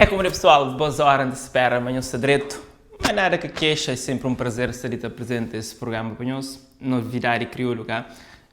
É como é pessoal, boas horas de espera, mas nhos sta dreto. Mas nada que queixa, é sempre um prazer estar ali te apresenta esse programa para nós. Novidade crioulo cá.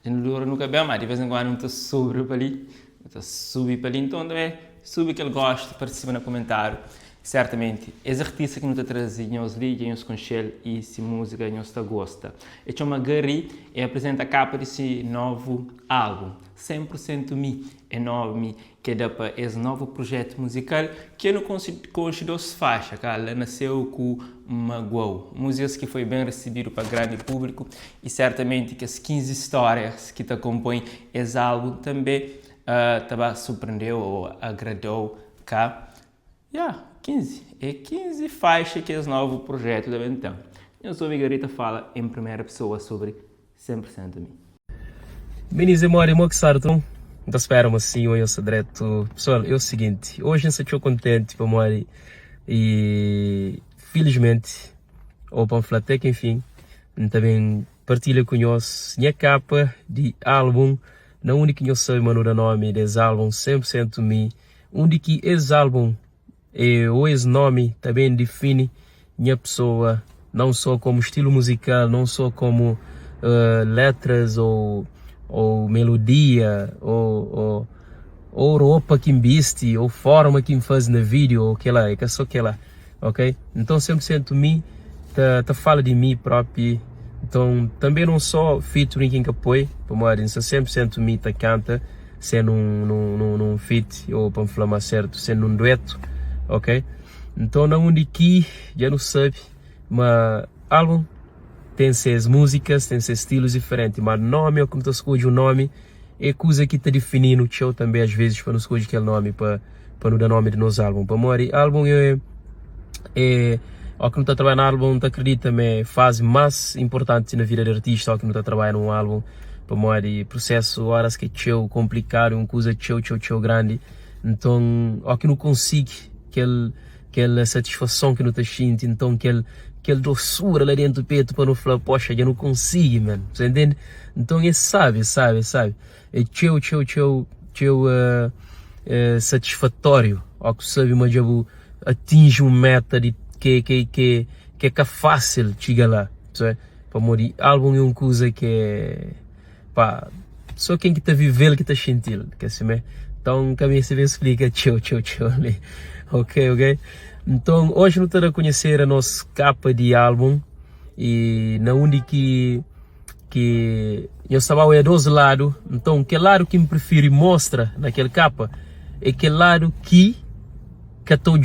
Já não dura nunca bem, mas de vez em quando não te sobre para ali, não te subi para ali, então também subi que ele gosta, participa no comentário. Certamente, esse artista que não te traz nós liga, nós conchel e se música nós te gosta. É chama Gary e apresenta a capa desse novo álbum, 100% Mi, é nome que dá para esse novo projeto musical que não conche dois faixas, cara, nasceu com Magoou, músicas que foi bem recebido para grande público e certamente que as 15 histórias que te compõem esse álbum também uh, também surpreendeu ou agradou cá. Yeah, 15. É 15 faixas que esse novo projeto também tem. Eu sou o Garita fala em primeira pessoa sobre 100% mim. Minis e mori, mo que sarto. Então espera assim, eu sou direto. Pessoal, é o seguinte, hoje eu estou contente para mori e felizmente o Panflatec, enfim, também partilha com nós minha capa de álbum, na única que eu sei mano o nome desse álbum 100% mim, onde que esse álbum e, ou esse nome também define minha pessoa, não só como estilo musical, não só como uh, letras ou, ou melodia, ou, ou, ou roupa que viste, ou forma que me faz no vídeo, ou que lá, é que só que lá, ok? Então 100% mim, tá, tá fala de mim próprio, então também não só featuring quem que apoia, como eu disse, 100% mim tá canta, sendo um, num, num, num feat, ou para falar mais certo, sendo um dueto, ok? Então na onde que já não sabe, mas álbum tem seus músicas, tem seus estilos diferentes, mas nome, ou como tu escolhe o nome, é coisa que está definindo o show também às vezes para não escolher aquele nome para para não dar nome de nosso álbum. Para morrer, álbum é é ao que não está a trabalhar no álbum, não acredita, é fase mais importante na vida do artista, ao que não está a trabalhar num álbum, para morrer, processo horas que é tcheu complicado, uma coisa tcheu, tcheu, tcheu grande. Então, ao que não consigo aquele aquela satisfação que não está sentindo, então aquele aquele doçura lá dentro do peito para não falar, poxa, eu não consigo, mano. Você entende? Então é sabe, sabe, sabe. É tcheu, tcheu, tcheu, tcheu uh, uh, satisfatório. Ao que sabe, mas já atinge uma meta de que que que que é que é fácil chegar lá, sabe? Para morrer, álbum é uma coisa que é pá, só quem que está vivendo que está sentindo, que assim, né? Então, caminho se bem explica, tchau, tchau, tchau ali. Ok, ok? Então, hoje não estou a conhecer a nossa capa de álbum e na onde que que eu estava é dois lados. Então, que lado que me prefiro mostra naquele capa é aquele lado que que estou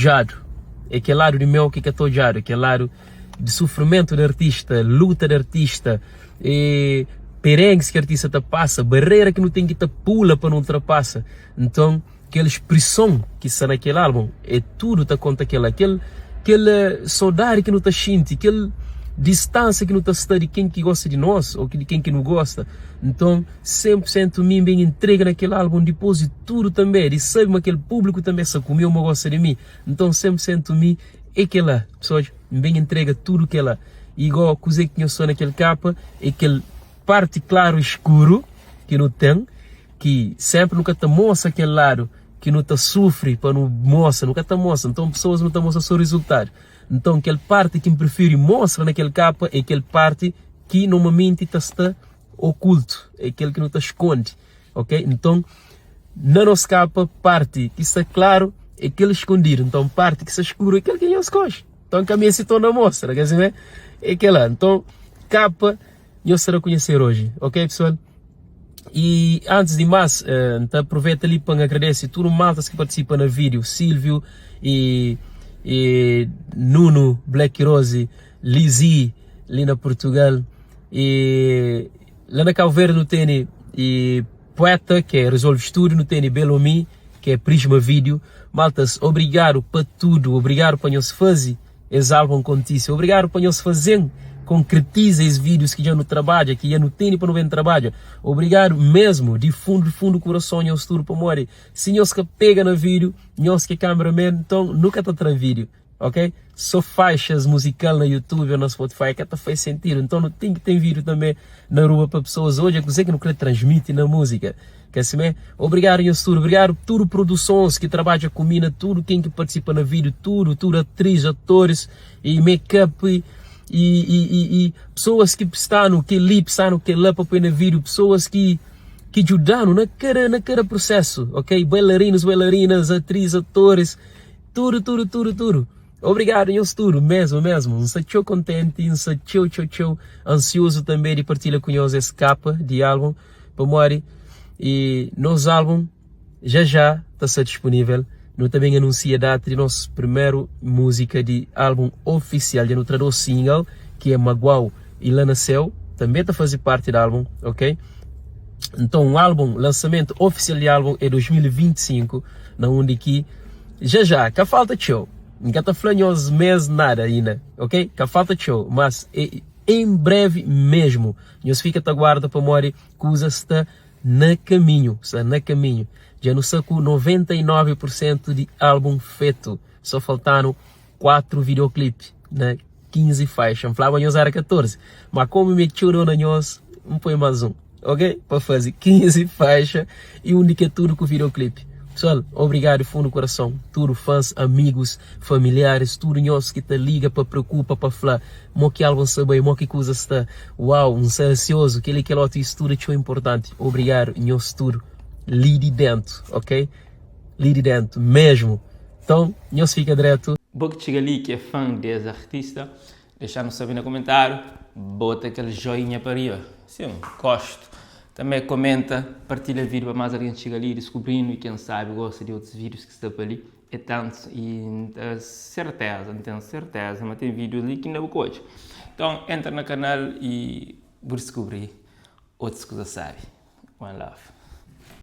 É aquele lado de meu que estou aquele lado de sofrimento do artista, luta do artista, e perrengues que o artista te passa, barreira que não tem que te pula para não ultrapassa. Então, aquela expressão que está naquele álbum, é tudo tá conta aquele, aquele, aquele saudade que não está sentindo, aquele distância que não está de quem que gosta de nós ou de quem que não gosta. Então, 100% mim bem entrega naquele álbum, depois de tudo também, de sabe que aquele público também se comeu, mas gosta de mim. Então, 100% mim é aquela, pessoas, bem entrega tudo que ela. Igual coisa que eu sou naquele capa, é aquele parte claro e escuro que não tem, que sempre nunca te mostra aquele lado que não te sofre para não mostra, nunca te mostra. Então pessoas não te mostram o seu resultado. Então aquele parte que me prefiro mostra naquele capa é aquele parte que normalmente está, está oculto, é aquele que não te esconde, ok? Então na nossa capa, parte que está claro é aquele escondido, então parte que está escuro é aquele que não esconde. Então caminho se torna mostra, quer dizer, é aquela. Então capa eu será conhecer hoje, ok pessoal? E antes de mais, uh, então aproveito ali para agradecer tudo maltas que participa no vídeo, Silvio e, e Nuno, Black Rose, Lizzie, ali na Portugal, e lá na Cabo Verde no tem e Poeta, que é Resolve Studio, no tem Belomi, que é Prisma Vídeo. Maltas, obrigado para tudo, obrigado para nos fazer esse álbum contigo, obrigado para nos fazer concretiza esses vídeos que já não trabalha, que já não tem para não ver trabalho. Obrigado mesmo, de fundo, de fundo do coração, nós tudo para morrer. Se nós que pega no vídeo, nós que é cameraman, então nunca está atrás vídeo, ok? Só faixas musical na YouTube ou no Spotify que até faz sentido. Então não tem que ter vídeo também na rua para pessoas hoje, é que você que não quer transmitir na música. Ka simé? Obrigadu nhos tudu, obrigadu tudu produsons ki trabadja ku mi na tudu ken ki partisipa na vídiu, tudu, tudu atris, atoris i make-up i i i i pesoas ki psta-nu kel-li, psta-nu kel-la pa poi na vídiu, pesoas ki ki djuda-nu na kada na kada prusésu, ok? Bailarinos, bailarinas, atris, atoris, tudu, tudu, tudu, tudu. Obrigadu nhos tudu, mesmu, mesmu. N sta txeu kontenti, N sta txeu, txeu, txeu ansiozu tanbe di partilha ku nhos es kapa di álbun. Pamodi e nos álbum já já ta sta disponível. Nu ta ben anunsia data di nos primeru múzika di álbum ofisial. Dja nu tra dos single, ki é Maguau i Lá na Céu, tanbe ta faze parti di álbum, ok? Nton, álbum, lansamentu ofisial di álbum é 2025, na undi ki já já, ka falta txeu. N ka ta fla nhos mês nada inda, ok? Ka falta txeu, mas é em breve mesmu. Nhos fika ta guarda pamodi kuza sta na kaminhu, sta na kaminhu. Dja nu sta ku 99 por sentu di album fetu, so faltanu 4 videoclip na 15 faixa. N flaba nhos era 14, ma komu mi é txeu dor na nhos, N poi mas un, ok? Pa fazi 15 faixa i undi ki é tudu ku videoclip. Pessoal, obrigadu di fundu kurason, tudu fãs, amigus, familiaris, tudu nhos ki ta liga pa preokupa, pa fla mo ki album sta bai, mo ki kuza sta, uau, N sta ansiozu, kel-li, kel otu, isu tudu é txeu inportanti. Obrigadu nhos tudu li di dentu, ok? Li di dentu mesmu. Nton, nhos fika dretu. Bo ki txiga li ki é fã di es artista, Dexa-nu sabe na komentáriu, bota kel joinha pa riba, sin, gostu. Tanbe komenta, partilha vídiu pa más algen txiga li diskubrindu i ken sabe gosta di otus vídius ki sta pa li. É tantus i N ta serteza, N ten serteza ma ten vídius li ki inda bu ka odja. Nton, entra na kanal i bu diskubri otus kuza sabi. One love.